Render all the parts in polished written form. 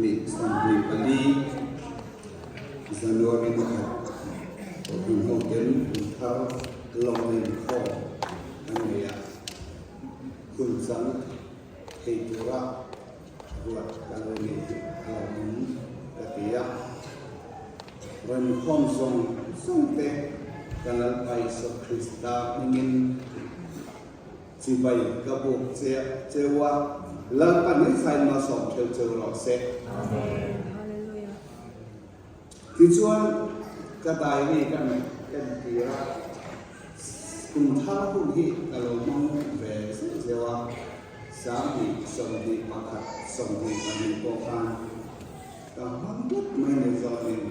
24 January ni khat Kohhran hoten kum thar lawm inkhawm an nei a, hun chang thei tura ruat ka lo nei hi a lo awm ka ti a. Rawnkhawm zawng zawng te ka Lalpa Isua Krista hmingin Chibai ka buk che cheu a, Lalpan in sain malsawm theu cheu rawh se. Amen. Hallelujah. Tichuan ka diary ka ngaih ka entir a, kum thar hun hi ka lo hmang ve zeuh zeuh a, 2021, 22 pawh khan ka hmang tlat mai ni zawnin.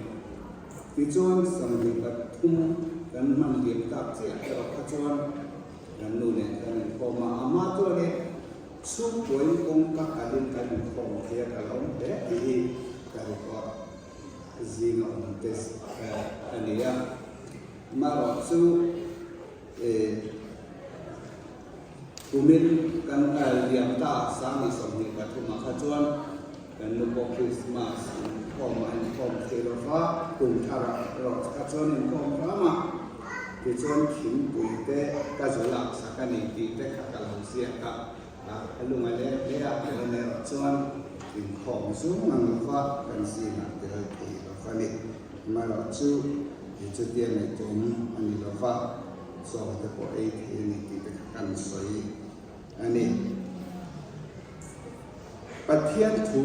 Tichuan 23 kan hman liam tak chiah erawh kha chuan Kan nu nen kan inkhawm a, ama chuan e chhungkuain kawngka kalin kan inkhawm thei a, ka lo awm hle tih hi ka record zinga awm te a ni a. Amaherawhchu kumin kan liam ta 2023 ah kha chuan kan nu pawh Christmas inkhawm a inkhawm thei lo va, kum tharah erawh kha chuan inkhawm hram a. Tichuan thingpui te ka zu laksak a ni tih te kha ka lo ziak a, a lung a leng hle a, tun erawh chuan inkhawm zung ang lova kan zingah tel thei lo va ni. Amaherawhchu chutia ngaihtuahawm a ni lo va, chaw te pawh ei thei a ni tih te kha kan sawi a ni. Pathian thu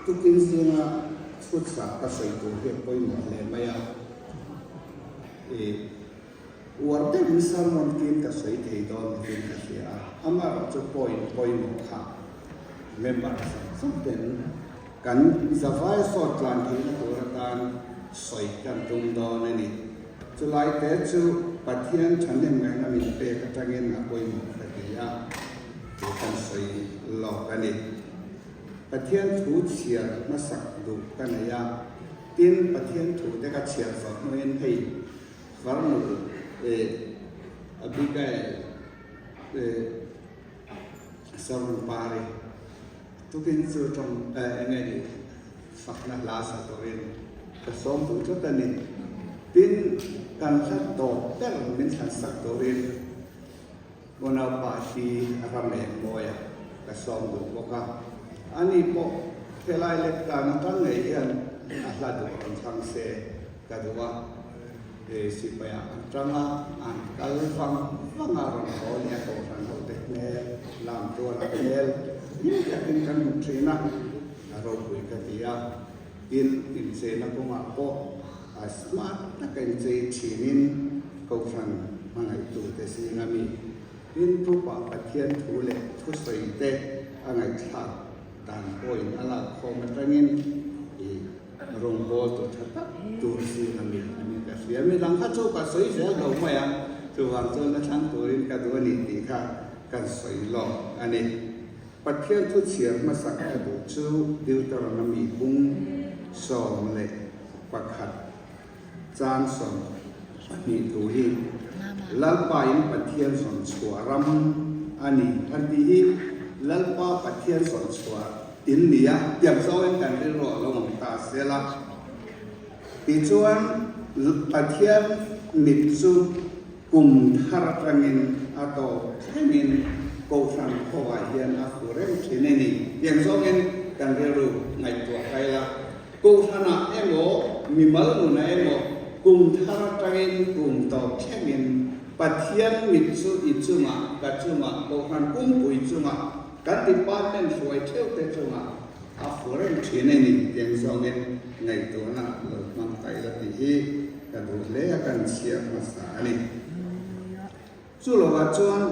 tukin zinga chhutsa ka sawi tur hi a pawimawh hle mai a. I uar deuhin sermon tiin ka sawi thei dawn niin ka hria a, amaherawhchu point pawimawh kha member zawng zawng ten kan zavai sawt tlan theihna tur atan sawi kan tum dawn a ni. Chulai te chu Pathian thahnem ngaihna min pek atangin a pawimawh ka ti a, tih kan sawi lawk a ni. Pathian thu chhiar hmasak duh ka nei a. Tin, Pathian thu te ka chhiar zawh hnuaiin hei farnu eh Abigail eh Saron Pari tukin chu tawng eh enge ni fakna hla sa turin ka sawm duh tlat a ni. Tin, kan hla tawp ber min thlan sak turin unaupa hi ram eng mawia ka sawm duh bawk a, ani pawh helai lek dan atang ngei hian a hla duh rawn thlang se ka duh a, he sipaiah an tang a, an kal vang vang a rawn haw leh a kohhran ho te hmel, lam tual a hmel hlim takin kan hmu thin a, a ropui ka ti a, tin incheina kawngah pawh a smart taka inchei thinin kohhran hmangaihtute zinga mi tin thupa Pathian thu leh thusawi te a ngaihthlak dan pawhin a lak khawm atangin i rawngbâwl tu tha tak tur zinga mi a ni ka hria. Midang kha chu ka sawi zel lo mai a, chuvang chuan la thlang turin ka duh a ni tih kha kan sawi lawk a ni. Pathian thu chhiar hmasak ka duh chu Deuteronomy bung 11 chang 12 thu hi Lalpa in Pathian zawn chhuah ram a ni a ti hi Lalpa Pathian zawn chhuah in ni a tiang zawngin kan rilru a lo awm ta sel a. Tichuan Pathian mit chu Kum thar atangin a tawp thlengin Kohhran khawah hian a fu reng thin a ni. Tiang zawngin kan rilru ngaihtuah kai la, Kohhranah emaw, mimal nunah emaw, kum thar atangin kum tawp thlengin Pathian mit chu i chungah, ka chungah, Kohhran pumpui chungah, kan department hruai theuh te chungah a fu reng thin a ni. Tiang zawngin ngaihtuahna lo hmang kai la tih hi Ka duh hle a kan chhiar hmasa a ni. Chu lovah chuan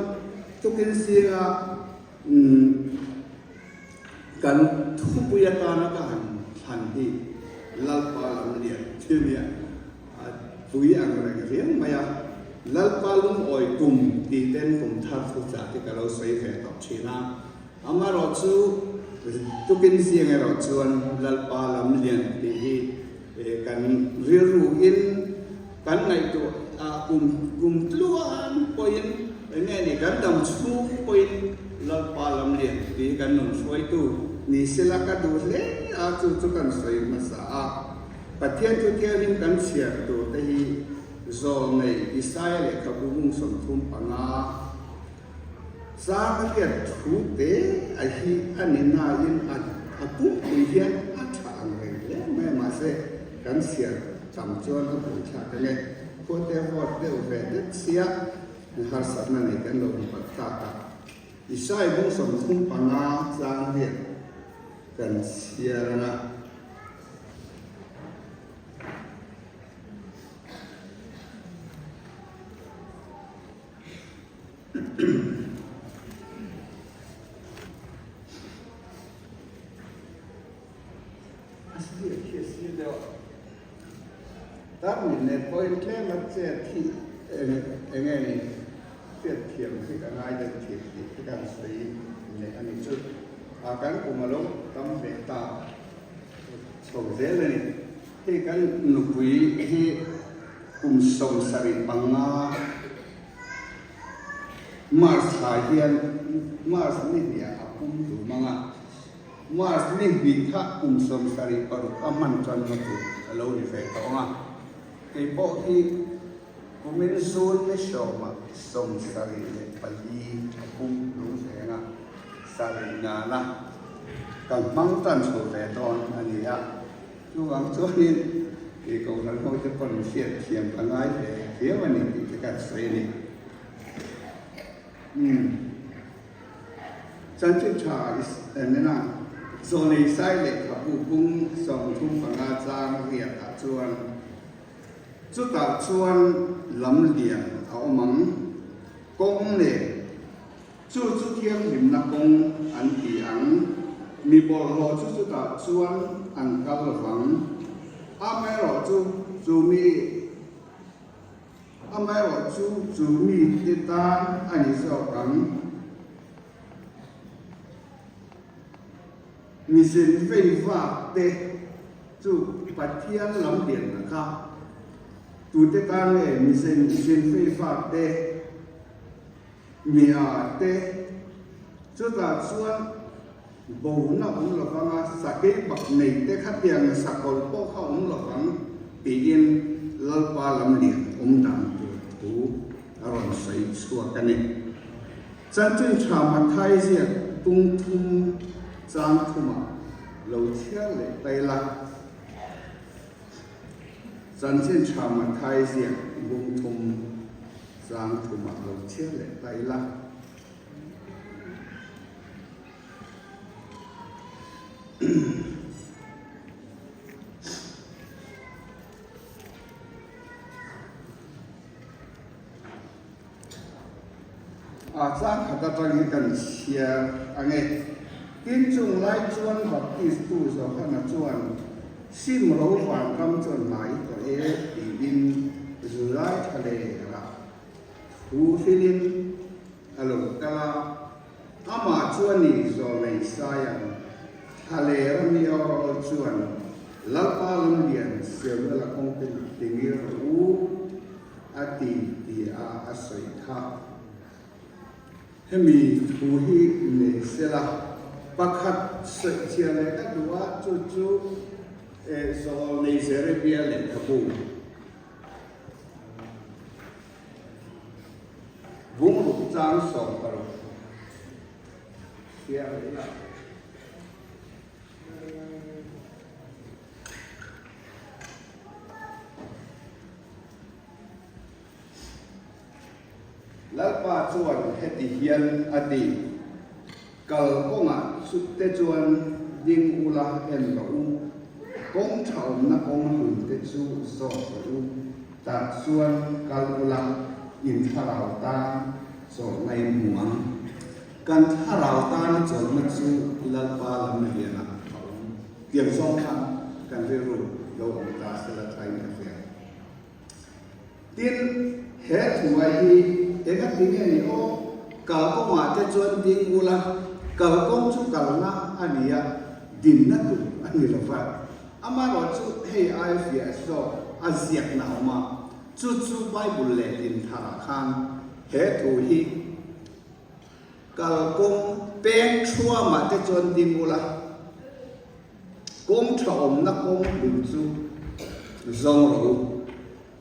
tukin zinga kan thupui atana ka han thlan hi Lalpa lam lian thil nia a pui ang reng riang mai a. Lalpa lungawi kum tih ten kum thar thu chah hi ka lo sawi ve tawh thin a. Amaherawhchu tukin zing erawh chuan Lalpa lam lian tih hi Kan rilruin kan ngaihtuah a kum kum tluan pawhin eng nge ni kan dam chhung pawhin Lalpa lam lian tih kan nun hruaitu Ni sela ka duh hle a, chu chu kan sawi hmasa a. Pathian chu thianghlim kan chhiar tur te hi Zawlnei Isaia lehkhabu bung 35 Chang riat thu te a hi a ni nain a a pumpui hian a tha ang reng hle mai a, mahse kan chhiar tam chuan a buaithlak ang e. Khuate vawt deuh ve det sia harsatna nei kan lo hmu tak a. Isai bung 35 chang riat kan chhiar ang a. Tarmit nen pawhin tlem a chet hi eng nge ni hriat thiam hi ka ngai deuh thin tih hi kan sawi leh a ni chu. A kan kum a lo tam ve ta chho zel a ni. Hei kan nupui hi kum 75 March thla hian March ni hnih ah a pum tur mang a, March ni hnih kha kum 76 a hman tanna tur a lo ni ve tawh ang a, kei pawh hi kumin June ni sawmah 74 a pum lung ve ang a, sarih nana ka hmang tan chho ve dawn a ni a. Chuvang chuanin kei Kohhran ho te pawn hriat thiam ka ngai ve viau a ni tih te ka sawi a ni. Umm. Chanchin tha nena Zawlnei Sai lehkhabu bung 35 chang riatah chuan chutah chuan lam lian a awm ang. Kawng nen Chu chu thianghlimna kawng an ti ang. Mi bawlhhlawh chu chutah chuan an kal lovang. Amaherawhchu chu mi Amaherawhchu chu mite tan a ni zawk ang. Mi zin vei vak te chu Pathian lam lianna kha tute tan nge mi zin vei vak te? Mia te, chutah chuan bona awm lovang a, sakei bak nei te khatiang sakawlh pawh kha awm lovang tiin Lalpa lam lian awm dan tur thu a rawn sawi chhuak a ni. Chanchin tha Mathai ziak tung thum chang thumah lo chhiar leh tai la. Chanchin tha Mathai ziak bung thum Chang thumah lo chhiar leh ta ila. A chang khat atang hi kan chhiar ang e. Tin chung lai chuan Baptistu Johana chuan Sim ro vanram chuan hnai tawh e tiin Zulai tha lerah thu hrilin a lo kal a, amah chuan i zawlei sai ang. Thla lera mi awrawl chuan Lalpa lamlian siamna la kawng te tingir rawh u a ti tia a sawi kha. Hemi thu hi nei sela, pakhat sawichhiah leh ka duh a, chu chu Zawlnei Jeremia lehkhabu bungruk chang 16 chhiar leh ila. Lalpa chuan heti hian a ti, Kal kawngah te chuan ding ula en rawh u, kawng tha awmna kawng hlui te chu zawk rawh u, tah chuan kal ula in thlarau tan chawlhna in hmu ang. Kan thlarau tana chawlhna chu Lalpa lam lianah a awm. Tiang zawng khan kan rilru lo awm ta sela thain ka hria. Tin, he thuai hi eng a ti nge ni aw? Kalkawngah te chuan ding ula, kalkawng chu kalna a ni a, dinna tur a ni lo va. Amaherawhchu hei ai fiah zawk a ziakna a awm a, chu chu Bible lehlin tharah khan he thu hi kalkawng peng thuamah te chuan ding ula. Kawng tha awmna kawng hlun chu zawng rawh u.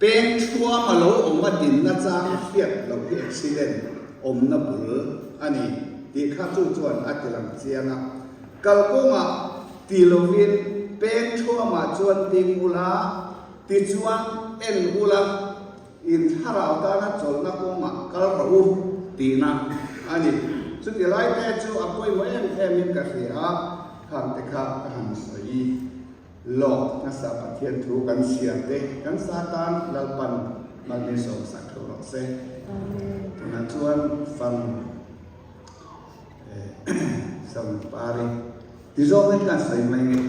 Peng thuam a lo awm a dinna chang hriat loh hi accident awmna bul a ni tih kha chu chuan a ti lang chiang a. Kalkawngah ti lovin peng thuamah chuan ding ula, tichuan en ula, in thlarau tana chawlhna kawngah kal rawh u tihna a ni. Chuti lai te chu a pawimawh em emin ka hria a, khang te kha ka han sawi. Lawk hmasa Pathian thu kan siam te kan sa tan Lalpan malmin sawmsak tho rawh se. Tunah chuan fam Sawmpari ti zawngin kan sawi mai nge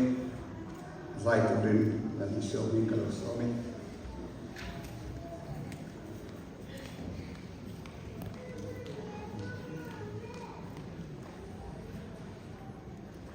zai turin Lal Isua hming ka lo sawm e.